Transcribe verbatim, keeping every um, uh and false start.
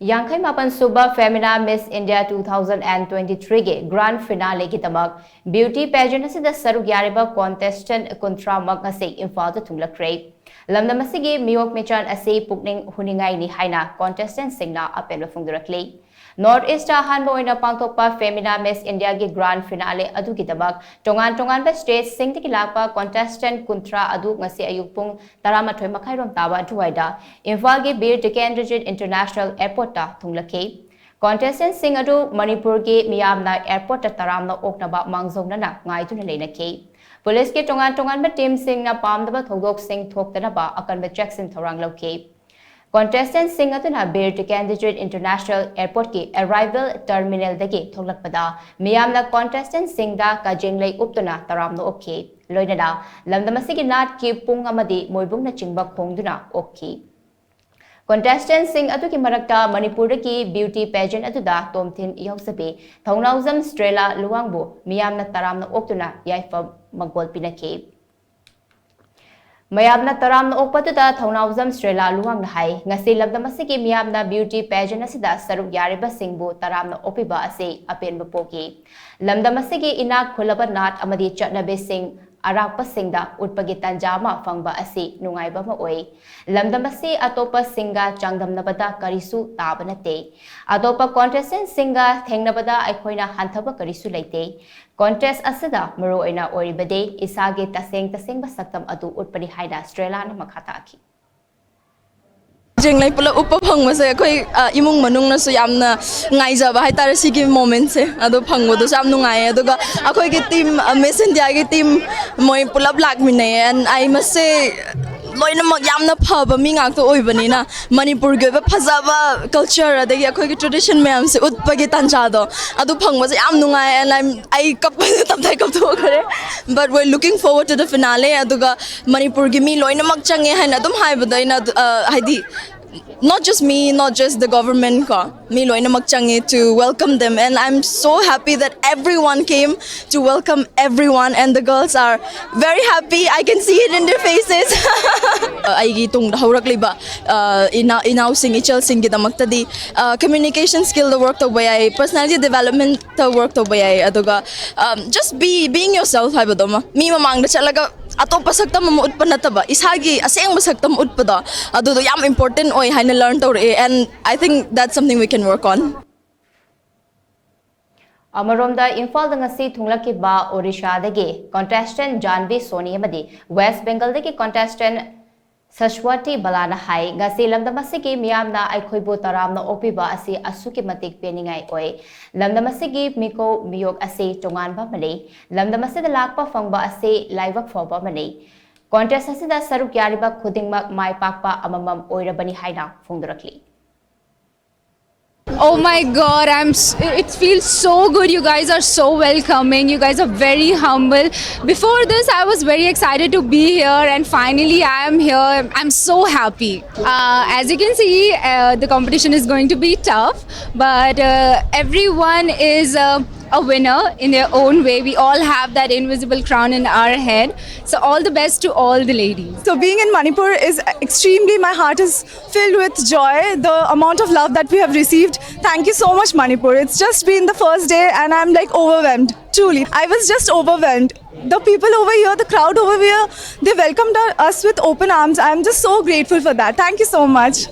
ꯌꯥꯡꯈꯩ ꯃꯥꯄꯟ ꯁꯨꯕ Femina Miss India two thousand and twenty-three ꯒꯤ grand finale ꯒꯤꯗꯃꯛ beauty pageant ꯑꯁꯤꯗ ꯁꯔꯨꯛ ꯌꯥꯔꯤꯕ contestant ꯀꯨꯟꯊ꯭ꯔꯥ ꯃꯛ ꯉꯁꯤ ꯏꯝꯐꯥꯜꯗ ꯊꯨꯡꯂꯛꯈ꯭ꯔꯦ꯫ ꯂꯝꯗꯝ ꯑꯁꯤꯒꯤ ꯃꯤꯑꯣꯛ ꯃꯤꯆꯥꯟ ꯑꯁꯤ ꯄꯨꯛꯅꯤꯡ ꯍꯨꯅꯤꯡꯉꯥꯏꯅꯤ ꯍꯥꯏꯅ contestant ꯁꯤꯡꯅ ꯑꯄꯦꯟꯕ ꯐꯣꯡꯗꯣꯔꯛꯂꯤ꯫ North East ꯇ ꯑꯍꯥꯟꯕ ꯑꯣꯏꯅ ꯄꯥꯡꯊꯣꯛꯄ Femina Miss India ꯒꯤ grand finale ꯑꯗꯨꯒꯤꯗꯃꯛ ꯇꯣꯉꯥꯟ ꯇꯣꯉꯥꯟꯕ state ꯁꯤꯡꯗꯒꯤ ꯂꯥꯛꯄ contestant ꯀꯨꯟꯊ꯭ꯔꯥ ꯑꯗꯨ ꯉꯁꯤ ꯑꯌꯨꯛ ꯄꯨꯡ ꯇꯔꯥꯃꯥꯊꯣꯏ ꯃꯈꯥꯏꯔꯣꯝ ꯇꯥꯕ ꯑꯗꯨꯋꯥꯏꯗ ꯏꯝꯐꯥꯜꯒꯤ ꯕꯤꯔ ꯇꯤꯀꯦꯟꯗ꯭ꯔꯖꯤꯠ International Airport ꯇ ꯊꯨꯡꯂꯛꯈꯤ꯫ Contestant ꯁꯤꯡ ꯑꯗꯨ ꯃꯅꯤꯄꯨꯔꯒꯤ ꯃꯤꯌꯥꯝꯅ airport ꯇ ꯇꯔꯥꯝꯅ ꯑꯣꯛꯅꯕ ꯃꯥꯡꯖꯧꯅꯅ ꯉꯥꯏꯗꯨꯅ ꯂꯩꯅꯈꯤ꯫ ꯄꯨꯂꯤꯁꯀꯤ ꯇꯣꯉꯥꯟ ꯇꯣꯉꯥꯟꯕ team ꯁꯤꯡꯅ ꯄꯥꯝꯗꯕ ꯊꯧꯗꯣꯛꯁꯤꯡ ꯊꯣꯛꯇꯅꯕ ꯑꯀꯟꯕ ꯆꯦꯛꯁꯤꯟ ꯊꯧꯔꯥꯡ ꯂꯧꯈꯤ꯫ Contestant ꯁꯤꯡ ꯑꯗꯨꯅ ꯕꯤꯔ ꯇꯤꯀꯦꯟꯗ꯭ꯔꯖꯤꯠ International Airport ꯀꯤ arrival terminal ꯗꯒꯤ ꯊꯣꯛꯂꯛꯄꯗ ꯃꯤꯌꯥꯝꯅ contestant ꯁꯤꯡꯗ ꯀꯖꯦꯡꯂꯩ ꯎꯞꯇꯨꯅ ꯇꯔꯥꯝꯅ ꯑꯣꯛꯈꯤ꯫ ꯂꯣꯏꯅꯅ ꯂꯝꯗꯝ ꯑꯁꯤꯒꯤ ꯅꯥꯠꯀꯤ ꯄꯨꯡ ꯑꯃꯗꯤ ꯃꯣꯏꯕꯨꯡꯅꯆꯤꯡꯕ ꯈꯣꯡꯗꯨꯅ ꯑꯣꯛꯈꯤ꯫ Contestant ꯁꯤꯡ ꯑꯗꯨꯒꯤ ꯃꯔꯛꯇ ꯃꯅꯤꯄꯨꯔꯗꯒꯤ beauty pageant ꯑꯗꯨꯗ ꯇꯣꯝꯊꯤꯟ ꯌꯥꯎꯖꯕꯤ ꯊꯧꯅꯥꯎꯖꯝ ꯁ꯭ꯇ꯭ꯔꯦꯂꯥ ꯂꯨꯋꯥꯡꯕꯨ ꯃꯤꯌꯥꯝꯅ ꯇꯔꯥꯝꯅ ꯑꯣꯛꯇꯨꯅ ꯌꯥꯏꯐ ꯃꯪꯒꯣꯜ ꯄꯤꯅꯈꯤ꯫ ꯃꯌꯥꯝꯅ ꯇꯔꯥꯝꯅ ꯑꯣꯛꯄꯗꯨꯗ ꯊꯧꯅꯥꯎꯖꯝ ꯁ꯭ꯇ꯭ꯔꯦꯂꯥ ꯂꯨꯋꯥꯡꯅ ꯍꯥꯏ, ꯉꯁꯤ ꯂꯝꯗꯝ ꯑꯁꯤꯒꯤ ꯃꯤꯌꯥꯝꯅ beauty pageant ꯑꯁꯤꯗ ꯁꯔꯨꯛ ꯌꯥꯔꯤꯕꯁꯤꯡꯕꯨ ꯇꯔꯥꯝꯅ ꯑꯣꯛꯄꯤꯕ ꯑꯁꯤ ꯑꯄꯦꯟꯕ ꯄꯣꯛꯏ꯫ ꯂꯝꯗꯝ ꯑꯁꯤꯒꯤ ꯏꯅꯥꯛ ꯈꯨꯜꯂꯕ ꯅꯥꯠ ꯑꯃꯗꯤ ꯆꯠꯅꯕꯤꯁꯤꯡ ꯑꯔꯥꯛꯄꯁꯤꯡꯗ ꯎꯠꯄꯒꯤ ꯇꯥꯟꯖꯥ ꯑꯃ ꯐꯪꯕ ꯑꯁꯤ ꯅꯨꯡꯉꯥꯏꯕ ꯑꯃ ꯑꯣꯏ꯫ ꯂꯝꯗꯝ ꯑꯁꯤ ꯑꯇꯣꯞꯄꯁꯤꯡꯒ ꯆꯥꯡꯗꯝꯅꯕꯗ ꯀꯔꯤꯁꯨ ꯇꯥꯕ ꯅꯠꯇꯦ꯫ ꯑꯇꯣꯞꯄ contestant ꯁꯤꯡꯒ ꯊꯦꯡꯅꯕꯗ ꯑꯩꯈꯣꯏꯅ ꯍꯟꯊꯕ ꯀꯔꯤꯁꯨ ꯂꯩꯇꯦ꯫ Contest ꯑꯁꯤꯗ ꯃꯔꯨꯑꯣꯏꯅ ꯑꯣꯏꯔꯤꯕꯗꯤ ꯏꯁꯥꯒꯤ ꯇꯁꯦꯡ ꯇꯁꯦꯡꯕ ꯁꯛꯇꯝ ꯑꯗꯨ ꯎꯠꯄꯅꯤ ꯍꯥꯏꯅ ꯁ꯭ꯇ꯭ꯔꯦꯂꯥꯅ ꯃꯈꯥ ꯇꯥꯈꯤ꯫ ꯀꯖꯦꯡꯂꯩ ꯄꯨꯂꯞ ꯎꯞꯄ ꯐꯪꯕꯁꯦ ꯑꯩꯈꯣꯏ, ꯑ, ꯏꯃꯨꯡ ꯃꯅꯨꯡꯅꯁꯨ ꯌꯥꯝꯅ ꯉꯥꯏꯖꯕ ꯍꯥꯏꯇꯥꯔꯦ ꯁꯤꯒꯤ moment ꯁꯦ꯫ ꯑꯗꯣ ꯐꯪꯕꯗꯨꯁꯨ ꯌꯥꯝ ꯅꯨꯡꯉꯥꯏꯌꯦ꯫ ꯑꯗꯨꯒ ꯑꯩꯈꯣꯏꯒꯤ team, ꯑ, Miss India ꯒꯤ team ꯃꯣꯏ ꯄꯨꯂꯞ ꯂꯥꯛꯃꯤꯟꯅꯩꯌꯦ꯫ And ꯑꯩ ꯃꯁꯦ ꯂꯣꯏꯅꯃꯛ ꯌꯥꯝꯅ ꯐꯕ ꯃꯤ ꯉꯥꯛꯇ ꯑꯣꯏꯕꯅꯤꯅ ꯃꯅꯤꯄꯨꯔꯒꯤ ꯑꯣꯏꯕ ꯐꯖꯕ culture ꯑꯗꯒꯤ ꯑꯩꯈꯣꯏꯒꯤ tradition ꯃꯌꯥꯝꯁꯦ ꯎꯠꯄꯒꯤ ꯇꯥꯟꯖꯥꯗꯣ ꯑꯗꯨ ꯐꯪꯕꯁꯦ ꯌꯥꯝ ꯅꯨꯡꯉꯥꯏ꯫ And I'm, ꯑꯩ ꯀꯞꯄꯁꯦ ꯇꯞꯇꯥꯏ ꯀꯞꯊꯣꯛꯈ꯭ꯔꯦ꯫ But we're looking forward to the finale꯫ ꯑꯗꯨꯒ ꯃꯅꯤꯄꯨꯔꯒꯤ ꯃꯤ ꯂꯣꯏꯅꯃꯛ ꯆꯪꯉꯦ ꯍꯥꯏꯅ ꯑꯗꯨꯝ ꯍꯥꯏꯕꯗꯣ ꯑꯩꯅ ꯑꯗꯨ, ꯑ, ꯍꯥꯏꯗꯤ Not just me, not just the government ko, mi loinamag changi to welcome them, and I'm so happy that everyone came to welcome everyone, and the girls are very happy. I can see it in their faces. ꯑꯩꯒꯤ ꯇꯨꯡꯗ ꯍꯧꯔꯛꯂꯤꯕ ꯏꯅꯥꯎꯁꯤꯡ ꯏꯆꯜꯁꯤꯡꯒꯤꯗꯃꯛꯇꯗꯤ communication skillꯗ work ꯇꯧꯕ ꯌꯥꯏ, personality developmentꯇ work ꯇꯧꯕ ꯌꯥꯏ, ꯑꯗꯨꯒ just be being yourself ꯍꯥꯏꯕꯗꯣ ꯑꯃ, ꯃꯤ ꯃꯃꯥꯡꯗ ꯆꯠꯂꯒ ꯑꯇꯣꯞꯄ ꯁꯛꯇꯝ ꯑꯃ ꯎꯠꯄ ꯅꯠꯇꯕ, ꯏꯁꯥꯒꯤ ꯑꯁꯦꯡꯕ ꯁꯛꯇꯝ ꯎꯠꯄꯗꯣ, ꯑꯗꯨꯗꯣ ꯌꯥꯝ important ꯑꯣꯏ ꯍꯥꯏꯅ learn ꯇꯧꯔꯛꯑꯦ, and I think that's something we can work on. ꯑꯃꯔꯣꯝꯗ ꯏꯝꯐꯥꯜꯗ ꯉꯁꯤ ꯊꯨꯡꯂꯛꯈꯤꯕ ꯑꯣꯔꯤꯁꯥꯗꯒꯤ contestant ꯖꯥꯟꯚꯤ ꯁꯣꯅꯤ ꯑꯃꯗꯤ West Bengalꯗꯒꯤ contestant ꯁꯁꯋꯇꯤ ꯕꯂꯥꯅ ꯍꯥꯏ, ꯉꯁꯤ ꯂꯝꯗꯝ ꯑꯁꯤꯒꯤ ꯃꯤꯌꯥꯝꯅ ꯑꯩꯈꯣꯏꯕꯨ ꯇꯔꯥꯝꯅ ꯑꯣꯛꯄꯤꯕ ꯑꯁꯤ ꯑꯁꯨꯛꯀꯤ ꯃꯇꯤꯛ ꯄꯦꯟꯅꯤꯡꯉꯥꯏ ꯑꯣꯏ꯫ ꯂꯝꯗꯝ ꯑꯁꯤꯒꯤ ꯃꯤꯀꯣꯛ ꯃꯤꯌꯣꯛ ꯑꯁꯤ ꯇꯣꯉꯥꯟꯕ ꯑꯃꯅꯤ꯫ ꯂꯝꯗꯝ ꯑꯁꯤꯗ ꯂꯥꯛꯄ ꯐꯪꯕ ꯑꯁꯤ ꯂꯥꯏꯕꯛ ꯐꯕ ꯑꯃꯅꯤ꯫ Contest ꯑꯁꯤꯗ ꯁꯔꯨꯛ ꯌꯥꯔꯤꯕ ꯈꯨꯗꯤꯡꯃꯛ ꯃꯥꯏ ꯄꯥꯛꯄ ꯑꯃꯃꯝ ꯑꯣꯏꯔꯕꯅꯤ ꯍꯥꯏꯅ ꯐꯣꯡꯗꯣꯔꯛꯂꯤ꯫ Oh my god, I'm s- it feels so good. You guys are so welcoming. You guys are very humble. Before this, I was very excited to be here, and finally I am here. I'm so happy. Uh, as you can see, uh, the competition is going to be tough, but uh, everyone is uh, a winner in their own way. We all have that invisible crown in our head. So all the best to all the ladies. So being in Manipur is extremely, my heart is filled with joy. The amount of love that we have received. Thank you so much, Manipur. It's just been the first day and I'm like overwhelmed. Truly. I was just overwhelmed. The people over here, the crowd over here, they welcomed us with open arms. I'm just so grateful for that. Thank you so much.